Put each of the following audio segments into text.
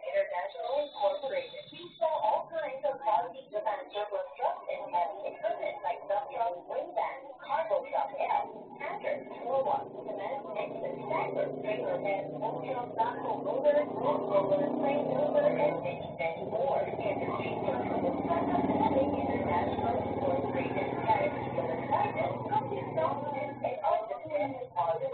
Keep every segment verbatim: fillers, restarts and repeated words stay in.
International Incorporated. We sell all kinds of quality Japan surplus trucks and heavy equipment like dump trucks, wing vans, cargo truck L, tanker, tool box, cement, mixer, stacker, trailer vans, oil truck, backhoe loader, road roller, crane loader, and many, many more. Industry Services Construction International Incorporated. Guaranteed lowest prices, complete documents, and all the all the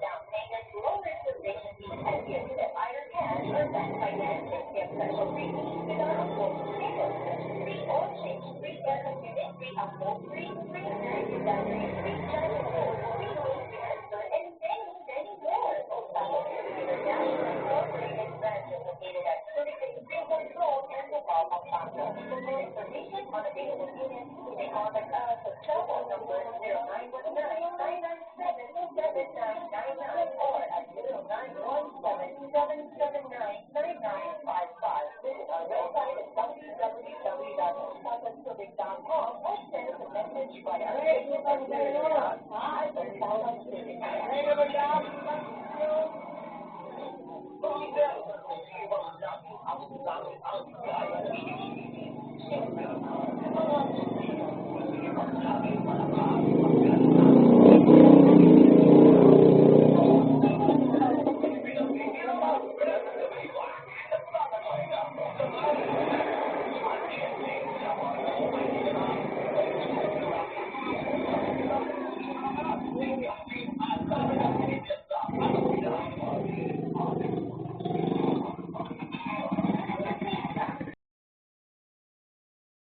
down payment, low reservation fee, and gift that either cash or bank financing. Gift special free fees with our affordable vehicles, free oil change, free air conditioning, free upholstery, free furniture, battery, free charging port, free waste transfer, and many, many more. Office International Incorporated branches located at Surigao, Road and Cubao, Pampanga. For more information on available units, you may contact us at cell phone number zero nine one nine, nine nine seven, seven nine nine nine or at zero nine one seven, seven seven nine, nine nine five five. Visit our website at www.pampasubig.com or send us a message via our Facebook page at Pampanga City.